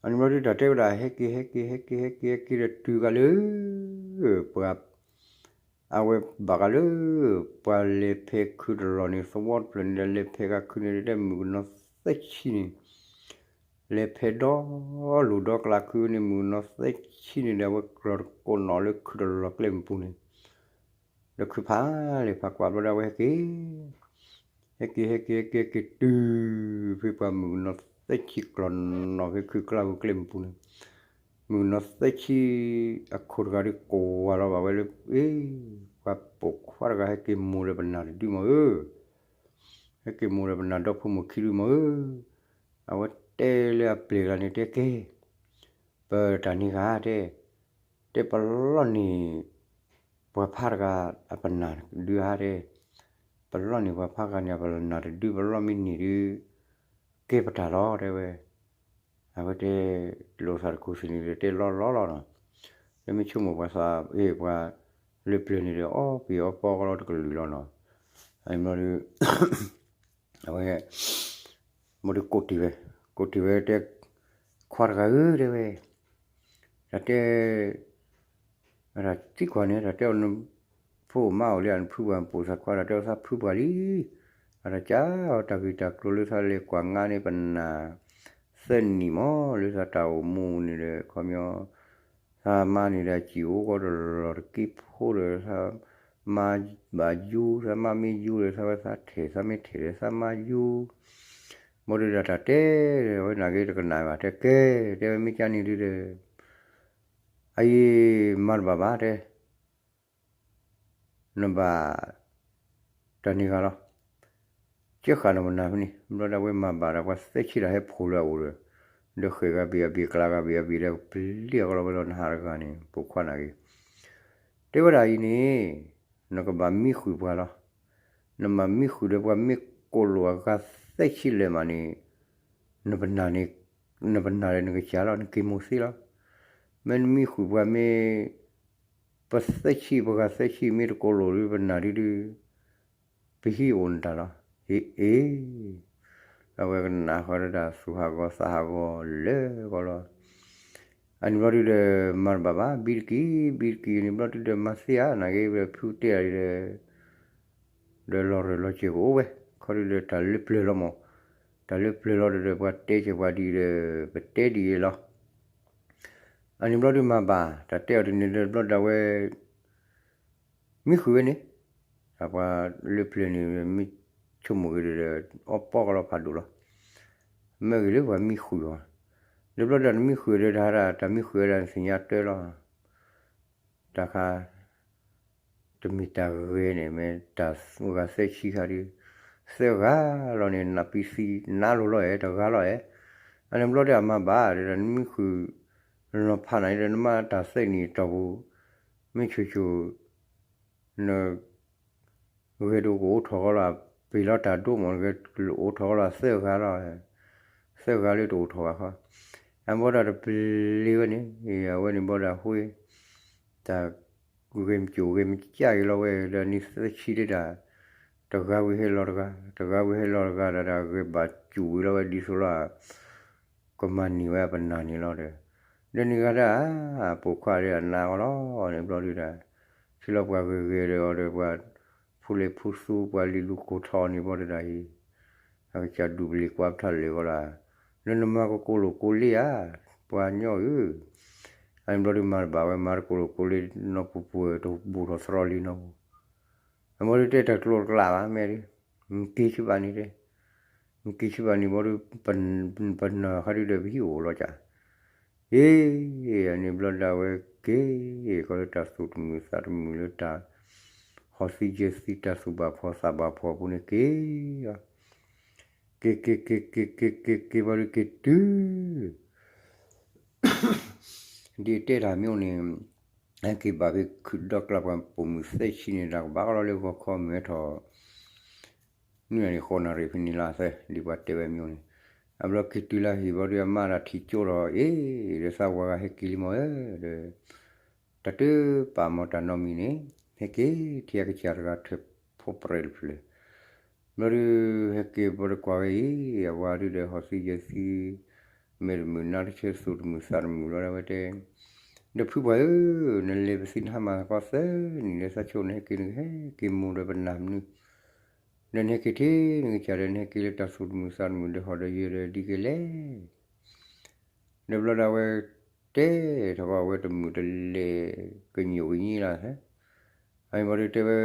အန့ၣ်ဘျီဒု တၢ်တဲဝဲဒၣ် ဟဲက့ၤ ဟဲက့ၤ ဟဲက့ၤ ဟဲက့ၤ ဟဲက့ၤဒီးတုၤကလၢ ပှၤ အဝဲဘၣ်ဃးလၢ ပှၤလဲၤဖဲခုတလီၢ်န့ၣ် သဝီတဖျၢၣ်န့ၣ်ဒီး လဲၤဖဲဃာ်ခုန့ၣ်ဒီး တဲမုၣ်ကနီၤသၢဆံန့ၣ် လဲၤဖဲဒီလူၢ်ဒီကျါခုန့ၣ် မုၣ်ကနီၤသၢဆံန့ၣ်ဒီး အဝဲကြၢးတကိးနီၣ်လၢခုတလီၢ်ကျဲမုၢ်ပူၤန့ၣ် ဒီးခုဖးလဲၣ်ဖးကွၢ်ဘျီဒီး အဝဲဟဲက့ၤ ဟဲက့ၤ ဟဲက့ၤ ဟဲက့ၤ ဟဲက့ၤတုၤ ဖဲပှၤမုၣ်ကနီၤသၢဆံကျီၢ်နီၣ်ဖဲခုကျါပူၤကျဲမုၢ်ပူၤန့ၣ် မုၣ်ကနီၤသၢဆံ အခိၣ်တဂၤဒီးကိးဝၤလီၤဘၣ်ဝဲလၢ အ့ ပှၤပိာ်ခွါတဂၤဟဲက့ၤမိၢ်ဒီးပနၢ်တဒုမၢ်ဧၢ, ဟဲက့ၤမိၢ်ဒီးပနၢ်ဒီဖိမိၢ်ခံဒုမၢ်ဧၢ, အဝဲတဲလၢအပျဲၢ်ကျါန့ၣ် တဲကဲ ပတၢ်န့ၢ်ဂၤတဲ တဲပလီၢ်န့ၢ် ပှၤဖးတဂၤအပနၢ်ဒုဧါတဲ, ပလီၢ်န့ၢ်ပှၤဖးဂၤန့ၣ် အပနၢ်တဒု ပလီၢ်မ့ၢ်န့ၢ်ဒု ကဲပတၢ်လီၤတဲဝဲ, အဝဲတဲ လိာ်သးတခိၣ်ဆံးန့ၣ်ဒီး တဲလီၤလီၤလီၤနီၤ, လၢမ့ၢ်ဆိကမိၣ်ပှၤသး အ့ၣ် ပှၤလၢပျၢၤန့ၣ်ဒီး အီပ့ၤအီပီကလီၤတကလုာ်လီၤနီၤ, အဘျီဒီး အဝဲ ဘျီဒီးကိးတ့ၢ်ဝဲ, ကိးတ့ၢ်ဝဲတဲ ခွါတဂၤဧၢ တဲဝဲ, တၢ်တဲ အတၢ်သံကွၢ်န့ၣ် တၢ်တဲအီၤန ဖိမါအိၣ်လံ နဖုပှၤပိာ်သးခွါ တၢ်တဲအီၤသးဖုပှၤလံ, အတၢ်ကၢ်အီၤတၢ်ဂ့ၢ်တၢ်ကျိၤလၢသးလဲၤကွၢ်ငါန့ၣ် ပနၢ်သၢနံၣ်မၢ် လၢသးတၢ်အိၣ်မူန့ၣ်ဒီး ခီပညီ သးမါန့ၣ်ဒီးစံၣ်အိၣ်ကီးတလီၢ်တက့ဖိဒီး သးမါဘၣ်ယူၤ သးမါမ့ၢ်ယူၤဒီး သးဝဲသးထဲၣ် သးမ့ၢ်ထဲၣ်ဒီး သးမါယူၤ, ဘျီဒီးတၢ်တဲ အဝဲနာ်က့တကနၣ်ဘၣ် တဲကဲ တဲဝဲမ့ၢ်ကန့ၣ်ဒုဒီး အအံၤ မၤတဘၣ်ဘၣ်တဲ နဘၣ် တၢ်န့ၢ်ဂၤလီၤ, ကဲဃာ်နီၢ်ပနၢ်ဖဲန့ၣ် ဘျီဒီးအဝဲမၤဘၣ်ဒီးပှၤသၢဆံတၢ်ဟဲဖိးလၢအအိၣ်ဒီး, ဒီးဃဲၣ်ဂၤဘ့ၣ်အဘ့ၣ် ကျါဂၤဘ့ၣ်အဘ့ၣ်ဒီး ပျံၤအကလီၤဝဲလီၤ နဟးတဂၤန့ၣ် ပိာ်ခွါနာ်က့ တဲဝဲဒၣ်အံၤန့ၣ် နကဘၣ်မံဃုာ်ပှၤလီၤ, နဘၣ်မံဃုာ်ဒီးပှၤမ့ၢ်ကိးလိာ်အဂၤသၢဆံလၢာ်မးန့ၣ် နပနၢ်န့ၣ် နပနၢ်ဒီးနကစၢ်လီၤ နက့ၤမိၢ်သ့လီၤ, မ့ၢ်နမံဃုာ်ပှၤမ့ၢ် ပသၢဆံ ပှၤဂၤသၢဆံမ့ၢ်တကိးလိာ်ဒု ပနၢ်ဒုဒု ပဟံၣ်အိၣ်နတၢ်လီၤ, ဟ့ၣ်အ့ၣ်, အဝဲကနၣ်ဃီဒီးတၢ်သူၣ်ဟးဂီၤသးဟးဂီၤလၢာ်ဂီၤလီၤ, အန့ၣ်ဘျီဒုဒီး မၤတဘၣ်ဘၣ် ဘံတကံၢ် ဘံတကံၢ်န့ၣ်ဘျီဒုဒီး မၤသ့ဧါ နာ်က့ ဖုတဲအီၤဒီး ဒီးလီၤရၢၢ်လီၤစၢၤကအိၣ်ဝဲ ခီဒုဒီးတၢ်လၢပျၢၤလီၤမး, တၢ်လၢပျၢၤလီၤဒီး ပှၤတဲကဲပှၤဒ်အံၤဒီး ပတဲဒ်အံၤလီၤ, အန့ၣ်ဘျီဒုမၤဘၣ် တၢ်တဲအီၤတန့ၣ်ဒီး ဘျီဒုအဝဲ မံဃုာ်ဝဲန့ၣ်, အပှၤလၢပျၢၤန့ၣ် မ့ၢ်ဆိကမိၣ်ဂ့ၤဒီး အီပီကလီၤဖးဒိၣ်လီၤ, မ့ၢ်ဂ့ၤလၢပှၤမံဃုာ်အီၤ, ဒီးဘျီဒုတၢ်တမံဃုာ်ဒီး တၢ်ဟးဒၣ်တၢ်မံဃုာ်ဝဲဒၣ်သ့ၣ်ညါတၢ်လီၤ, တၢ်ခါ တမ့ၢ်တၢ်ဂဲၤန့ၣ် မ့ၢ်တၢ်ဂၤသၢဆံခါဒု, သၢဂၤလီၤန့ၣ် နးပံသံနးလိၤလီၤအဲၣ် တဂၤလီၤအဲၣ်, အန့ၣ်ဘျီဒုအမၤဘၣ်ဒီး နမံဃုာ် နီၤဖးနၤဒီး နမၤတၢ်သၢနံၣ်အတီၢ်ပူၤ, မ့ၢ်ဆိၣ်ဆိၣ် န ဂဲၤဒိၣ်ကအိၣ်ထီၣ်ဃီလီၤ, ပ့ၤလီၤတၢ်ဒိၣ်မး နဂဲၤအိၣ်ထီၣ်ဃီလီၤ သၢဂၤလီၤ, သၢဂၤလၢတအိၣ်ထီၣ်ဘၣ်ဃီ, အဘျီဒုတပျံၤဝဲန့ၣ် အဝဲန့ၣ်ဘျီဒုအဃိ တၢ်ဂဲၤမ့ၢ်ကၠိၣ်ဂဲၤမ့ၢ်ကၠၢ်က့ၤလီၤဝဲဒီး နံၣ်သၢဆံဒၣ်, တဂၤဝံၤဟဲလီၤတဂၤ, တဂၤဝံၤဟဲလီၤတဂၤဒီး တၢ်ဂဲၤဘၣ်ကၠိၣ်ဝံၤလီၤဝဲဒ်သိးလီၤ ကမၤန့ၢ်ဝဲအပနၢ်န့ၣ်လီၤဒီး, ဒီးန့ၣ်ဂၤဒၣ် ပိာ်ခွါဒီးအနးဂီၤလီၤန့ၣ်ဘျီဒုဒၣ်, ထံလီၤပှၤဂ့ၤဂ့ၤဒီးအီၤဒီးပှၤ ဖိလ့ၣ်ဖိသူ ပှၤလံၤလူၤကိၢ်ထီၣ်အီၤန့ၣ်ဘျီဒုဒၣ်အံၤ, အကစၢ်ဒူၣ်ပလ့ၤကွၢ်ပထးလၢာ်ဂီၤလၢ်, လၢနမၤကကိးလိာ်ကိးလ့ဧါ, ပှၤညီဧၢ, အန့ၣ်ဘျီဒုမၤတဘၣ်ဝဲ မၤတကိးလိာ်ကိးလ့ နီၢ်ပူၤပူၤ တဘူးထီၣ်သရီလံနီၢ်ပူၤ အမ့ၢ်ဒုတဲတၢ်ကျိၤတကလးဘၣ် မ့ၢ်ဒု, နက့ၤဆံဘၣ်န့ၣ်တဲ, နက့ၤဆံဘၣ်န့ၣ်ဘျီဒု, ပနၢ်ဃါဒုဒီးပဟံၣ်အိၣ်လီၤကၢ်, အ့ၣ်, အန့ၣ်ဘျီဒုအဝဲက့ၤ, ကီးလၢတၢ်သူၣ်တမုာ်သးတမုာ်လၢတၢ်, ဟီၣ်သံယဲၢ်သံတၢ်သူၣ်ဘၣ်ဖှီၣ်သးဘၣ်ဖှီၣ်အပူၤန့ၣ်က့ၤ, က့ၤက့ၤက့ၤက့ၤက့ၤက့ၤက့ၤဘျီဒုက့ၤတုၤ ဒ်တဲတၢ်မ့ၢ်အိၣ်န့ၣ်, ဟဲက့ၤဘၣ်ဖဲခုးဒီကျါ ပှၤပိာ်မုၣ်သၢဆံန့ၣ် တၢ်ကဘၣ်ကလီလၢဂီၤခီမုၢ်ဟဲထီၣ်, နွံနၣ်ရံၣ်ဃိးနၣ်ရံၣ်ဖဲန့ၣ်လီၤသၢ ဒ်ပှၤတဲဝဲမ့ၢ်အိၣ်န့ၣ်, အဘျီက့ၤတုၤလၢဟံၣ်ဘျီဒုအမါတၢ်ထံၣ်ကၠိဒီး အ့ၣ် ဒီးသးဝၤဂၤဟဲက့ၤလံမ့ၢ်ဧၢ, ဒီး တၢ်တပာ်မီၤတၢ်နီတမံၤန့ၣ်, ဟဲက့ၤထံၣ်အကစၢ်တဂၤထွဲဖိပြဲးတဖျၢၣ်, ဘျီဒု ဟဲက့ၤဘျီဒုကွၢ်ဝဲအံၤ အဝၤဒုဒီးဟီၣ်သံယဲၢ်သံ, မဲာ်တမုာ်နါတဆၢ သူၣ်တမုာ်သးတမုာ်လီၤဒၣ်ဝဲတဲ, ဒီးဖုပှၢ်ဧၢ, နလဲၤပသံနဟါမၢ်သကိးသၢနံၣ်ဒီး သးဆိနဟဲက့ၤ နကဟဲက့ၤမိၢ်ဒီးပနၢ်မနုၤ, ဒီးနဟဲက့ၤထံနကစၢ်ဒီး နဟဲက့ၤလၢတၢ်သူၣ်တမုာ်သးတမုာ် ဒီးဟီၣ်ဒီးယၢၤဒီးဒ်က့ၤလဲၣ်. ဒီးဘျီဒီးအဝဲတဲထီၣ်ကီး အဝဲတမုာ်တလဲၤ ကညိၣ်ကညံလၢ်, အမ့ၢ်ဘၣ်ဒီးတဲဝဲ,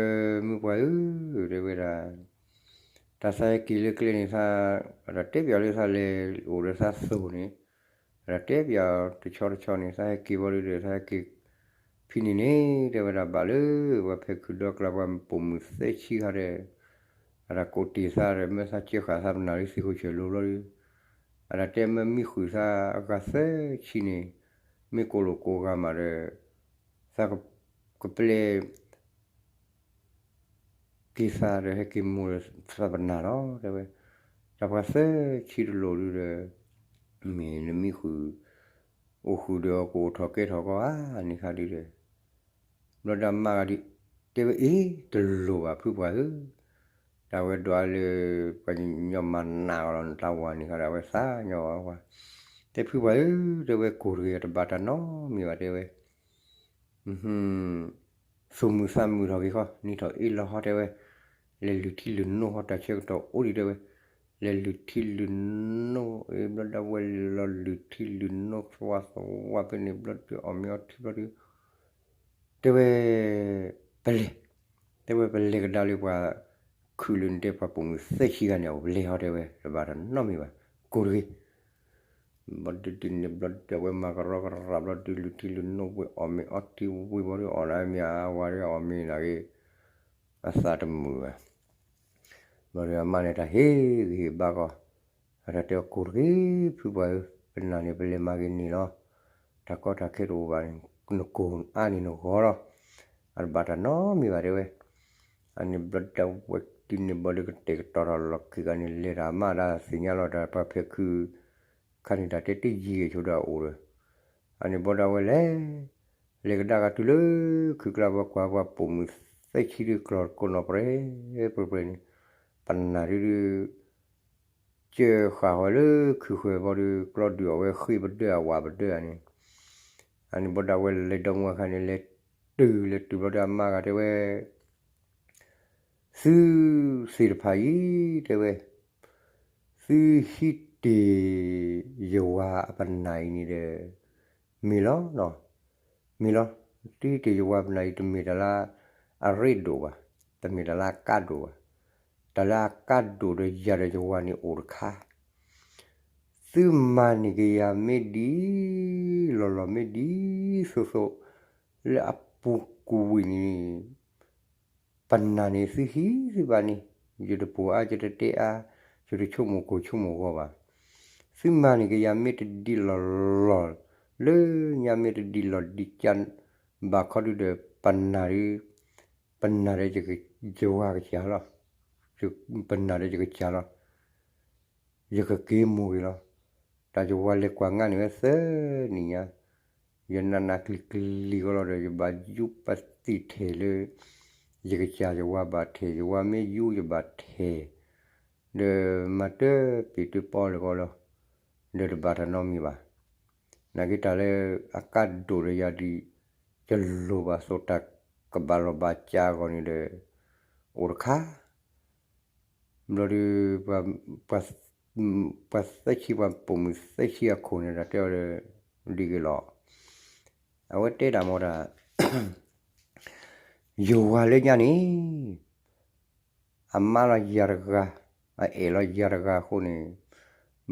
မုၢ်ပှၢ်ဧၢ, တဲဝဲဒၣ်, တၢ်သးဟဲက့ၤလၢကျဲန့ၣ် သး, အတၢ်တဲပၠးလၢသးလဲၤအိၣ်ဒီးသးသိၣ်န့ၣ်, အတၢ်တဲပၠးတဆီတဆီန့ၣ် သးဟဲက့ၤဘၣ်ဒီး သးဟဲက့ၤ ဖဲန့ၣ်န့ၣ် တဲဝဲဒၣ်ဘၣ်လၢ ပှၤဖဲခုဒီကျါ ပှၤပိာ်မုၣ်သၢဆံခါဒီး အတၢ်ကိးတ့ၢ်သးဒီး မၢသးစၢဃာ်သးပနၢ်လၢသ့ၣ်ခိၣ်ဆၢၣ်လိၤဘျီဒီး အတၢ်တဲမၢမံဃုာ်သးအဂၤသၢဆံန့ၣ် မ့ၢ်ကိၢ်လိာ်ကိၢ်ဂၤမးဒီး သးကပျဲ က့ၤသးဒီးဟဲက့ၤမိၢ်ဒီးသးပနၢ်လီၤ တဲဝဲ. တၢ်ပှၤသၢဆံတလိာ်ဒုဒီး မ့ၢ်နမံဃုာ် အိၣ်ဃုာ်ဒီးကအိၣ်ထီၣ်ကဲထီၣ်ကီးဧါန့ၣ်ခါဒုဒီး ဘျီဒီးအမါဂၤဒု တဲဝဲအ့ၣ် တလိၣ်ဘၣ်ဖုပှၢ်ဧၢ, တၢ်ဝဲဒွးလၢ ပှၤကညီမၤနးအီၤလီၤ နတၢ်ဝၤန့ၣ်ခါဒီး အဝဲသးညီဝဲ, တဲဖုပှၢ်ဧၢ, တဲဝဲကိၢ်တဂ့ၤ တဘၣ်တၢ်နီတမံၤဘၣ် တဲဝဲ သူၣ်မုာ်သးမုာ်ထီၣ်က့ၤဃီ နံၤထီၣ်အ့ၣ်လီၤဟီတဲဝဲ, လဲၤလုၢ်ထံလုၢ်နိဟီ တၢ်ဆၢကတီၢ်အိၣ်ဒံးတဲဝဲ, လဲၤလုၢ်ထံလုၢ်နိ အ့ၣ် ဘျီဒီးဝဲလဲၤလီၤလုၢ်ထံလုၢ်နိသဝးသဝးဖဲန့ၣ် ဘျီဒီးအီၣ်မ့ၤအီထံဘျီဒီး တဲဝဲ ပလဲၤ, တဲဝဲပလဲၤကဒါလၢပှၤ ခုၣ်လၢနတဲပှၤပိာ်မုၣ်သၢဆံဂၤန့ၣ် အပလဲၤဟီတဲဝဲ တဘၣ်တၢ်နီတမံၤဘၣ် ကိၢ်တဂ့ၤ ဘျီဒုဒ်န့ၣ် ဘျီဒုအဝဲမၤကရီကရၤ ဘျီဒုလုၢ်ထံလုၢ်နိဝံၤ အီၣ်မ့ၤအီထံဝံၤ ဘျီဒုအီၣ်နၤမ့ၢ်အဝၤဒီးအီၣ်မ့ၤနၤဂ့ၤ အသးတမုာ်ဘၣ်. ဘျီဒုအမါန့ၣ်တၢ်ဟ့ၣ်ဂံၢ်ဟ့ၣ်ဘါကီး အတၢ်တဲအီၤကိၢ်တဂ့ၤ ဖုပှၢ်ဧၢ, ပနၢ်န့ၣ်ပလဲၤမၤဂ့ၤန့ၣ်လီၤ. တၢ်ကီတၢ်ခဲတအိၣ်ဘၣ်န့ၣ် နကိၢ်အါန့ၣ်နဂီၤလီၤ. အတဘၣ်တၢ်နီတမံၤဘၣ်တဲဝဲ. အန့ၣ်ဘျီဒုဝဲတုၤန့ၣ်ဘျီဒုကတဲာ်ကတီၤထီၣ်လီၤခံဂၤန့ၣ် လဲၤတၢ်မးဒၣ်သ့ၣ်ညါလီၤဒီးပှၤဖဲခု ခါန့ၣ်တၢ်တဲတယံာ်ဂ့ၤဆိဒီးအအိၣ်ဒီး အန့ၣ်ဘျီဒုဝဲလဲၤ လဲၤကဒါကတုၤလၢ ခုကျါပှၤကွၢ်ပှၤပိာ်မုၣ်သၢဆံဒု ကျီၢ်တကိးနီၢ်ပြဲပြဲန့ၣ် ပနၢ်ဒုဒု ကၢဃာ်ဃီၤလၢခုဃၢၤဘျီဒု ကျီဒုးအီၣ်ဝဲဃ့ပဒၢအဝၤပဒၢန့ၣ် အန့ၣ်ဘျီဒုဝဲလဲၤဒီမါဝၤခါန့ၣ် လဲၤတုၤလဲၤတုၤဘျီဒုအမါဂၤတဲဝဲ သုသ့ၣ်တဖၣ်အံၤ တဲဝဲ သုဟံးတ့ၢ်ယဝၤအပနၢ်အံၤန့ၣ်ဒီး မ့ၢ်လီၤ, မ့ၢ်လီၤ, သုဟံးတ့ၢ်ယဝၤပနၢ်အံၤ တမ့ၢ်တၢ်လၢအရ့ဒိၣ်ဘၣ်, တမ့ၢ်တၢ်လၢအကါဒိၣ်ဘၣ်, တၢ်လၢအကါဒိၣ်ဒီးယၤဒီးယဝၤန့ၣ်အိၣ်တခါ သုမၤန့ၢ်က့ၤယၤမ့ၢ်ဒ်လီၢ်လီၢ် မ့ၢ်ဒ်သိးသိး လၢအပူၤကွံာ်န့ၣ် ပနၢ်န့ၣ်သုဟံးသုဘၣ်န့ၣ် ယတပိာ်အါ ယတတဲအါ ယတဆိကမိၣ်ကိၢ်ဆိကမိၣ်ဂီၤဘၣ်. သုမၤန့ၢ်က့ၤယၤမ့ၢ်တဒ်လီၢ်လီၢ် လၢညါမ့ၢ်တဒ်လီၢ်ဒ်ကၢ် ဘၣ်ခီဒုဒီး ပနၢ်ဒု ပနၢ်ဒီး ယဝၤကစၢ်လီၤ. ပနၢ်ဒီးယကစၢ်လီၤ. ယကက့ၤမိၢ်ဂ့ၤလီၤ. တၢ်ယဝၤလဲၤကွၢ်ငါန့ၣ်ဝဲသၢနံၣ်ညါ, ယနးနးကျံၤကျံၤကီးလီၤဒီး ယဘၣ်ယူပသံၣ်ထဲၣ်လၢ ယကစၢ်ယဝၤဘၣ်ထဲၣ် ယဝၤမ့ၢ်ယူယဘၣ်ထဲၣ်, ဒီးမၤတပ့ၤတပီလၢၤကီးလီၤ. ဒီးတဘၣ်တၢ်နီတမံၤဘၣ်. နာ်က့တၢ်လၢအကါဒိၣ်ဒီးယၤဒ် ယလိၣ်ဘၣ်သိးတၢ်ကဘၣ်လီၤဘၣ်စးအဂီၢ်န့ၣ်ဒီး အိၣ်တခါ ဘျီဒု ပှၤသၢဆံ ပှၤပိာ်မုၣ်သၢဆံအခိၣ်န့ၣ် တၢ်တဲအီၤဒီး ဒ်က့ၤလီၤ. အဝဲတဲဒၣ်မ့ၢ်ဒၣ် ယဝၤလၢညါန့ၣ် အမါလီၤယၤတဂၤ, အအဲၣ်လီၤယၤတဂၤအဃိန့ၣ်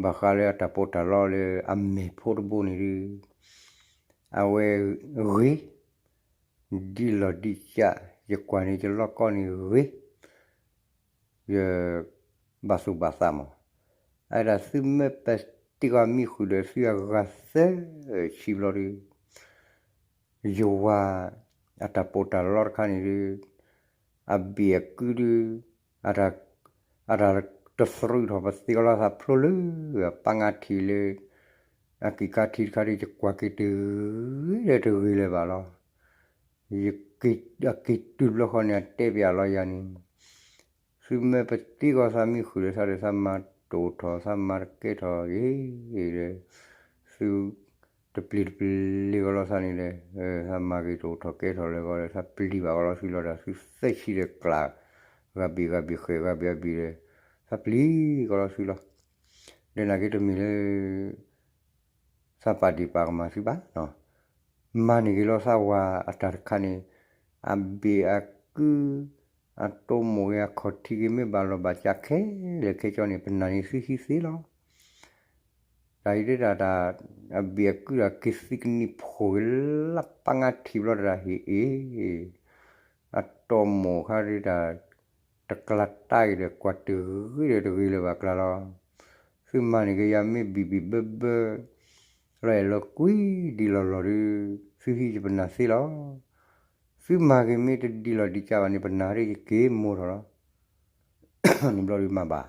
ဘၣ်ဃးလၢအတၢ်ပီးတၢ်လီလၢအမဲာ်ဖိတဘိန့ၣ်ဒု အဝဲဂ့ၤ, ဒ်လီၢ်ဒ်ကၢ် ယကွၢ်န့ၣ်ယလီၢ်ကီၢ်န့ၣ်ဂ့ၤ, ယဘၣ်သူၣ်ဘၣ်သးမး, အဝဲဒၣ်သုမ့ၢ်ပသံကွၢ်မံဃုာ်ဒီးသုအဂၤသၢဆံဘျီဒု ယဝၤအတၢ်ပီးတၢ်လီတခါန့ၣ်ဒု အဘ့ၣ်အကုဒု အတၢ်တသရူးထီၣ်ပသ့ကလီၤသးဖျိလၢ ပၢ်ငါထံးလၢ အကံၢ်ခါထံးတခါဒု ယကွၢ်က့ၤတဂ့ၤလၢတဂ့ၤလၢၤဘၣ်လီၤ. ယက့ၤတုၤဘျီဃီန့ၣ် အတဲပၠးလီၤယၤန့ၣ် သုမ့ၢ်ပသံကွၢ်သးမံဃုာ်ဒီးသးဒီး သးမၤတိာ်ထီၣ် သးမၤတကဲထီၣ်ဂ့ၤဒီး သု တပျံၤတပျံၤကီးလီၤသးန့ၣ်ဒီး, သးမၤက့ၤတအိၣ်ထီၣ်ကဲထီၣ်လၢၤကီးဒီး သးပျံၤဘၣ်ကီးလီၤဆူလီၤဒီး သုသၢဆံဒီးကျး, ဂၤဘ့ၣ်ဂၤဘ့ၣ်ဃဲးဂၤဘ့ၣ်ဂၤဘ့ၣ်ဒီး, သးပျံၤကီးလီၤဆူလီၤ. ဒီးနာ်က့တမ့ၢ်လၢ သးပာ်ဒ့ၣ်ပာ်ကမၣ်သုဘၣ်နီၤ, မၤန့ၢ်က့ၤလီၤသးဝၤအတၢ်တခါန့ၣ်, အဘ့ၣ်အကုၢ်, အတိၢ်မိၣ်ဂ့ၤ အခီၣ်ထံးဂ့ၤ မ့ၢ်ဘၣ်လီၢ်ဘၣ်စးခဲလၢာ်ခဲဆ့န့ၣ် ပနၢ်န့ၣ်သုဟံးသ့လီၤ. တၢ်အံၤဒၣ်တၢ်, အဘ့ၣ်အကုၢ်ဒီးက့ၤသံကနံၣ်ဖိၣ်ဂ့ၤလၢပၢ်ငါထံးဘျီတၢ်ဟ့ၣ်အ့ၣ်, အတိၢ်မိၣ်ခါဒၣ်တၢ် တကျါတၢ်ဂ့ၤဒီး ကွၢ်တဂ့ၤဒီးတဂ့ၤလၢၤဘၣ်ကျါလီၤ. သုမၤန့ၢ်က့ၤယၤမ့ၢ်ဘံၣ်ဘံၣ်ဘၢဘၢ, လီၤအဲၣ်လီၤကွံဒံးလီၤလီၤဒီး, သုဟံးယပနၢ်သ့လီၤ. သုမၤက့ၤမ့ၢ်တဒံးလီၤဒံးကၢ်ဘၣ်န့ၣ် ပနၢ်ဒ်ယက့ၤမိၢ်ထီၣ်လီၤ. န့ၣ်ဘျီဒုးမၤဘၣ်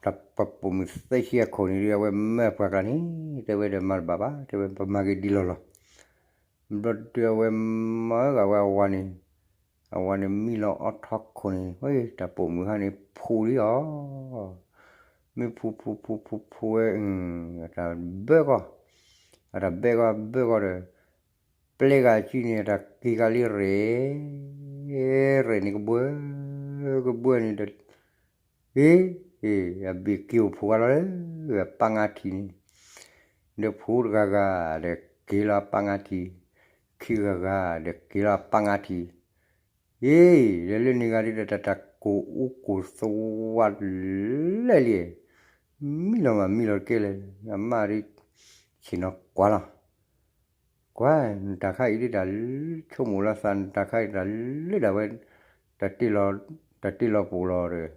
တၢ်ပှၤပိာ်မုၣ်သၢဆံအခိၣ်န့ၣ်ဒုး အဝဲမၢပှၤကျါန့ၣ်, တဲဝဲဒီးမၤတဘၣ်ဘၣ်, တဲဝဲပမၤက့ၤဒ်လီၤလီၤ. ဘျီဒုးအဝဲမၤဂ့ၤဝဲအဝၤန့ၣ်, အဝၤန့ၣ်မံလီၤအီထီခိၣ်န့ၣ်, တၢ်ပိာ်မုၣ်ဟါန့ၣ် ဖှူလံအီၤ, မ့ၢ်ဖှူဖှူဖှူဖှူဖှူဝဲ, အတၢ်ဘၢကီၢ်, အတၢ်ဘဲကီၢ်ဘၢကီၢ်ဒီး ပျဲဂၤစုန့ၣ် အတၢ်က့ၤဂၤလံရဲၣ်, ရဲၣ်န့ၣ်ကဘှၢ, ကဘှၢန့ၣ်ဒီး, အ့, အဘ့ၣ်က့ၤအိၣ်ဖှိၣ်ဂၤလီၤလၢ ပၢ်ငါထံးန့ၣ်, ဒီးဖှူတဂၤဂၤဒီးက့ၤလီၤပၢ်ငါထံး, ခံဂၤဂၤဒီးက့ၤလီၤပၢ်ငါထံး, အ့, ဒီးလၢန့ၣ်ဂၤဒ်ဒီး တၢ်တၢ်ကိၢ်အူကိၢ်သဝါလဲၣ်လံ, မံလီၤမးမံလီၤတကဲလဲၣ်, အမါဒ်, ဆ့ၣ်နီၤကွၢ်လီၤ ကွၢ်, နတၢ်ခါအံၤဒ်တၢ်, ဆိကမိၣ်လီၤသး နတၢ်ခါအံၤတၢ်လၢဒၣ်ဝဲ, တၢ်တ့လီၤ, တၢ်တ့လီၤပအိၣ်လီၤဒီး,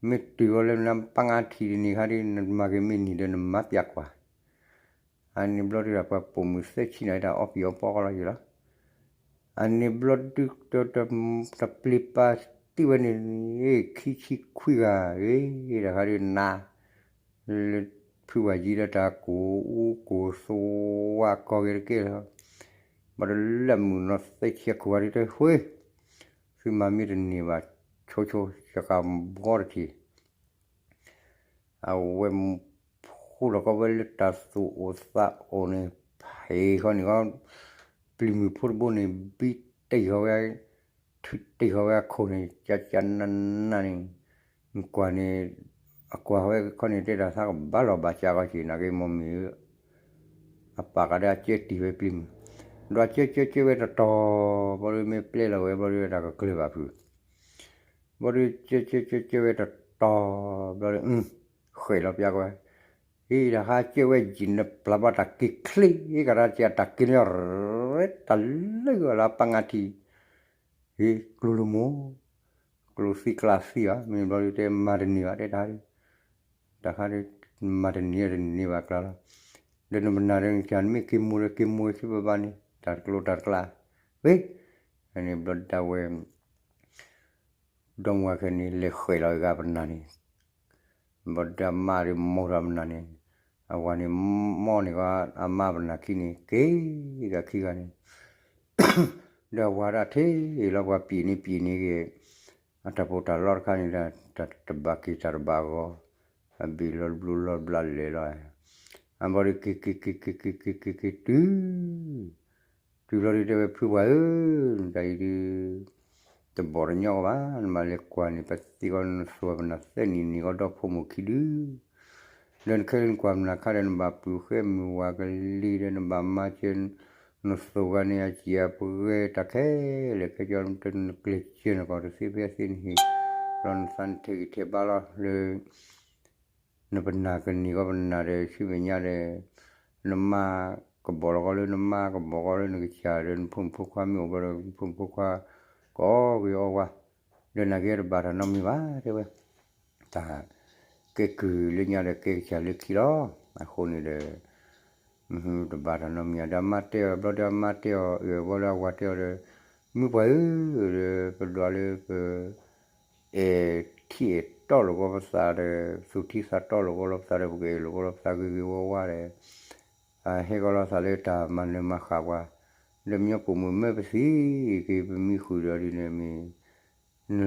မ့ၢ်တုၤဝဲလၢနပၢ်ငါထံးတနံၤခါဒ် နမၤက့ၤမ့ၢ်နံၤဒီးနမၤပျဲကွၢ်, အန့ၣ်ဘျီဒုး ပှၤပိာ်မုၣ်သၢဆံန့ၣ် တၢ်အီပံၤအီပီဃီလီၤယံၤလီၤ. အန့ၣ်ဘျီဒုး, တပျ့ၤပာ်သံဝဲန့ၣ်, ခံဆံခွံဂၤ, တၢ်ခါဒုးနၤ, လၢဖုဝဲယံၤဒီးတၢ်ကိၢ်အူကိၢ်သဝါကီၢ်ဂ့ၤတကဲလီၤ, ဘၣ်ဒီးလၢမုၢ်နီၤသၢဆံအခိၣ်ဂၤဒုးတဲဃု, သုမၤမ့ၢ်တန့ၢ်ဘၣ်, ဆိဆိ, ယကဘှီတထံၣ် အဝဲမူဖိလီၤကီးဝဲလၢတၢ်သူၣ်အိၣ်သးအိၣ်န့ၣ်, ဖဲဃီန့ၣ်ကီး, ပျံၤမုၣ်ဖိတဘိန့ၣ် ဘံတ့ၢ်ဃီဝဲ, ထုးတ့ၢ်ဃီဝဲအခိၣ်န့ၣ် ကကနနန့ၣ်, ကွၢ်န့ၣ်, အကွၢ်ဝဲခီန့ၣ် တဲဒၣ်သးကဘၣ်လီၤဘၣ်စးကီးက့ၤ နာ်က့မိၢ်မ့ၢ် အပာ်ကဒီးအကၢတံၢ်ဝဲပျံၤမုၣ်, ဒီးကၢကၢကၢဝဲတတီၤ, ဘျီဒုးမ့ၢ်ပျဲလီၤဝဲ ဘျီဒုးတၢ်ကကျၢၤဘၣ်ဖုး, ဘျီဒုးကၢကၢကၢကၢဝဲတတီၤ, ဘျီဒုး, ဃဲးလီၤပျဲကီးဝဲ, ဟံးတၢ်ဟါကၢဝဲယံာ်နပျၢ်ဘၣ်တၢ်က့ၤချ့, ဟံးကဒီးက့ၤတၢ်က့ၤန့ၣ်, တၢ်လၢာ်လၢပၢ်ငါထံး, ဟံးကျိၤလၢမိၢ်, ကျိၤသံကျါသံဘၣ်, မ့ၢ်ဘျီဒုးတဲမၤတန့ၢ်ဘၣ်တဲတၢ်ဒုး, တၢ်ခါဒုး, မၤတန့ၢ်တန့ၢ်ဘၣ်ကျါလီၤ, ဒီးနပနၢ်ဒီးနကၢ်နမ့ၢ်က့ၤမိၢ်ဒီးက့ၤမိၢ်ဆူပဘၣ်န့ၣ် တၢ်တကျိၤတၢ်တကျါ, ဝ့ၢ်, အန့ၣ်ဘျီဒၣ်ဝဲ ဒီမါဝၤခဲန့ၣ် လဲၤဃဲးလီၤဂၤပနၢ်န့ၣ်, ဘျီဒၣ်မါဒုးမိၢ်ထီၣ်ပနၢ်န့ၣ်, အဝၤန့ၣ်မီၢ်န့ၢ်ကီး အမါပနၢ်ခံန့ၣ် က့ၤဂၤခံဂၤန့ၣ်, ဒီးအဝၤဒၣ်ထဲလီၤပှၤပံာ်န့ၢ်ပံာ်န့ၢ်ဂ့ၤ, အတၢ်ပီးတၢ်လီတခါန့ၣ်ဒီး တၢ်တဘၣ်က့ၤတၢ်တဘၣ်ဂီၤ, အဘ့ၣ်လီၤဘျိလီၤဘျါလဲၤလီၤ, အဘျီဒုးက့ၤက့ၤက့ၤက့ၤက့ၤက့ၤက့ၤတုၤ တုၤဘျီဒုးတဲဝဲဖုပှၢ်ဧၢ, နတၢ်အံၤဒုး တဘီၣ်တညီကဘၣ်, နဘၣ်လဲၤကွၢ်န့ၣ် ပသံကီးနသိၣ်ပနၢ်သၢနံၣ်န့ၢ်ကီးဒီဖိမိၢ်ခံဒု, ဒီးနခဲလၢနကွၢ်ပနၢ်ခါဒီးနဘၣ်ပုၢ်ဃဲမုၢ်ဝၤကလံၤဒီးနဘၣ်မၤစၢၤ နသိၣ်ဂၤန့ၣ် အစံၣ်အပှဲၤတၢ်ခဲလၢာ်ခဲဆ့ နကျဲးစၢးနကီၢ်တသ့ဖဲသ့နဟ့ၣ်, ဒီးနသးနထဲးဂံၢ်ထဲးဘါလီၤလၢ နပနၢ်ကန့ၢ်ကီးပနၢ်ဒီးဆူမဲာ်ညါဒီး နမါကဘီၣ်လီၤကီးလၢနမါ ကဘီၣ်ကီးလၢနကစၢ်ဒီး နဖိမုၣ်ဖိခွါမ့ၢ်အိၣ်ဘျီဒီး နဖိမုၣ်ဖိခွါ ကအီၣ်ဂ့ၤအီၣ်ဝါ, ဒီးနာ်က့တဘၣ်တၢ်နီတမံၤဘၣ် တဲဝဲ. တၢ်ကဲကုၢ်လၢညါဒီးကဲကစၢ်လၢခံလီၤ. အဃိန့ၣ်ဒီး တဘၣ်တၢ်နီတမံၤ ဒီးအမါတဲအီၤဘျီဒီး အမါတဲအီၤ အၢၣ်ဘျီဒီး အဝၤတဲအီၤဒီး မုၢ်ပှၢ်ဧၢ, ဒီးပဒွးလၢပ အဲၣ်ထံအဲၣ်တီလိာ်ကီးပသးဒီး သူၣ်ထံသးတီလိာ်ကီးလီၤပသးဒီး ပကအဲၣ်လိာ်ကီးလီၤပသးဂ့ၤဂ့ၤဝါဝါဒီး ဟဲကီးလီၤသးလၢတၢ်မၤနၢၤမၤဃၣ်ပှၤ, ဒီးမညီပိာ်မုၣ်မၢပသံက့ၤ ပမံဃုာ်ဒီးဒ်န့ၣ်မ့ၢ် န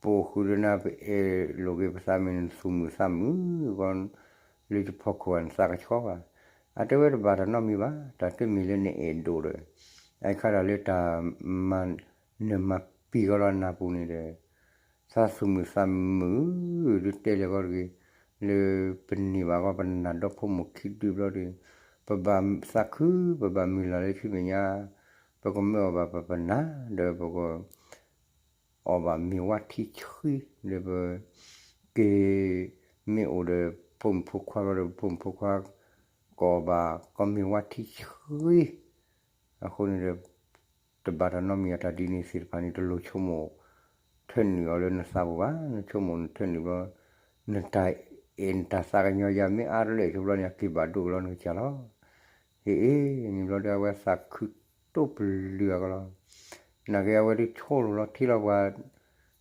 ပိာ်ဃုာ်ဒီးနၤ ပအဲၣ်လိာ်က့ၤပသးမ့ၢ် နသူၣ်မုာ်သးမုာ်ကီး, လၢယဖီခိၣ်အနသးကဆှီဘၣ်. အတဲဝဲတဘၣ်တၢ်နီတမံၤဘၣ်, တၢ်တမ့ၢ်လၢနအဲၣ်ဒိၣ်ဒီး အခါဒီးလၢတၢ်မၤ နမၤပံၤကီလီၤနၢ်ပူၤန့ၣ်ဒီး သးသူၣ်မုာ်သးမုာ် ဒုးတဲလဲၤကီတဂ့ၤ, လၢပန့ၢ်ဘၣ်ကီ ပနာ်ဒီဖိမိၣ်ခံဒုဘျီဒီး ပဘၣ်သးခု ပဘၣ်မုၢ်လၢ်လၢဆူမဲာ်ညါ, ပကမ့ၢ်အီၣ်ဘၣ်ပပနာ် ဒီးပက အီၣ်ဘၣ်မ့ၤဝါထံဆှံ ဒီးပ က့ၤမ့ၢ်အိၣ်ဒီး ဖိမုၣ်ဖိခွါဘျီဒီး ဖိမုၣ်ဖိခွါ ကအီၣ်ဘၣ်ကီမ့ၤဝါထံဆှံ, အဃိန့ၣ်ဒီး တဘၣ်တၢ်နီတမံၤ အတၢ်ဒ်န့ၣ်သ့ၣ်တဖၣ်န့ၣ် တလိၣ်ဆိကမိၣ် ထၢနုာ်အီၤလၢနသးပူၤဘၣ်, နဆိကမိၣ်နထၢနုာ်ဘျီ နတၢ်အဲၣ်နတၢ်သးကညီၤယၤမ့ၢ်အါတလၢာ်ဆိဘျီန့ၣ် အက့ၤဘၣ်ဒိကလီနကစၢ်လီၤ. ဟ့ၣ်အ့ၣ် န့ၣ်ဘျီဒီးအဝဲသးခုတိၢ်ပလုာ်အကလီၤ. နာ်က့အဝဲဒုးဆိလိာ်လီၤထံလီၤပှၤ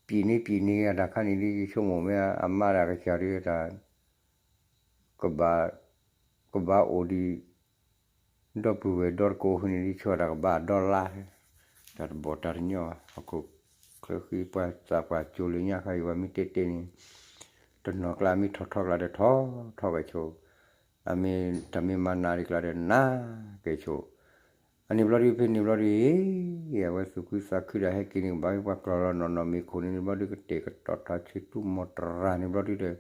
ပံာ်န့ၢ်ပံာ်န့ၢ်အတၢ်ခါန့ၣ်ဒုး ယဆိကမိၣ်မ့ၢ်အမါတၢ်ကစၢ်ဒုးတၢ် ကဘၣ် ကဘၣ်အိၣ်ဒံး ဒီပုၢ်ဝဲၢ်ဒီတကိးဃုာ်န့ၣ်ဒုး ဆိတၢ်ကဘၣ်ဒီလါ တၢ်တဘီၣ်တၢ်တညီဘၣ် ဟီၣ်ခိၣ်ချၢဃံပှၤသးပှၢ်ကၠိလၢညါခါအံၤ ပှၤမ့ၢ်တဲတဲန့ၣ် တနီၤကျါမ့ၢ်ထီၣ်ထီကျါဒီးထီၣ်ထီကဲၣ်ဆိး, အမ့ၢ်တၢ်မ့ၢ်မၤနးဒံးကျါဒီးနးကဲၣ်ဆိး, အန့ၣ်ဘျီဒုးဖဲန့ၣ်ဘျီဒုး အဝဲသူၣ်ခုသးခုဒီးဟဲက့ၤန့ၣ် ကဘၣ်ဝဲပှၤကျီၢ်လီၤနီၢ်နီၢ်မ့ၢ်ခိၣ်န့ၣ်န့ၣ်ဘျီဒုး ကတဲာ်ကတီၤတၢ်ဆၢတူၢ်မီၢ်တရၢ်န့ၣ်ဘျီဒုးဒီး တဲ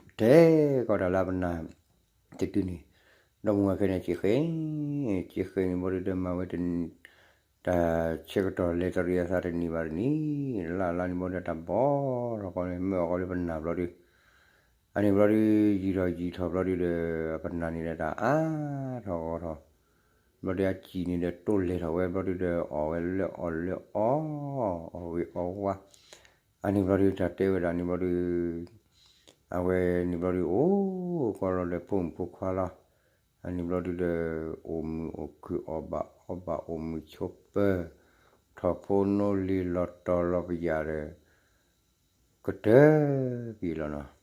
ကီးတၢ်လၢပနၢ် တတုၤန့ၣ် ဒီမါဝၤခဲန့ၣ် စ့ဃဲ စ့ဃဲန့ၣ်ဘျီဒုးဒီးမၤဝဲ တၢ်ဆၢကတီၢ်လဲၤတရံးအသးတနံၤဘၣ်တနံၤ လၢ်လၢ်န့ၣ်ဘျီဒုးတၢ်ဘီထီၣ်ကီးန့ၣ် မၢအီၣ်ကီးလၢပနၢ်ဘျီဒုး အန့ၣ်ဘျီဒုး ယံာ်ထီၣ်ယံာ်ထီၣ်ဘျီဒုးဒီး ပနၢ်န့ၣ်ဒီးတၢ်အါထီၣ်ဂီၤထီၣ် ဘျီဒုးအစံာ်န့ၣ်ဒီးတိလဲၤထီၣ်ဝဲဘျီဒုးဒီး အီၣ်ဝဲလၢအီၣ်လၢအီ အီၣ်ဂ့ၤအီဝါ အန့ၣ်ဘျီဒုးတၢ်တဲဝဲဒၣ်န့ၣ်ဘျီဒုး အဝဲန့ၣ်ဘျီဒုး အိၣ်ကီးလီၤဒီးဖိမုၣ်ဖိခွါလီၤ. အန့ၣ်ဘျီဒုးဒီး အိၣ်မုာ်အိၣ်ခုၣ်အီၣ်ဘၣ်အီဘၣ်အိၣ်မုာ်ဆိးပၢၤ ထီၣ်ဖိနီၣ်လံၤလီၤတီၤလီၤပယၢ်ဒီး ကတၢၢ်က့ၤလီၤနီၤ.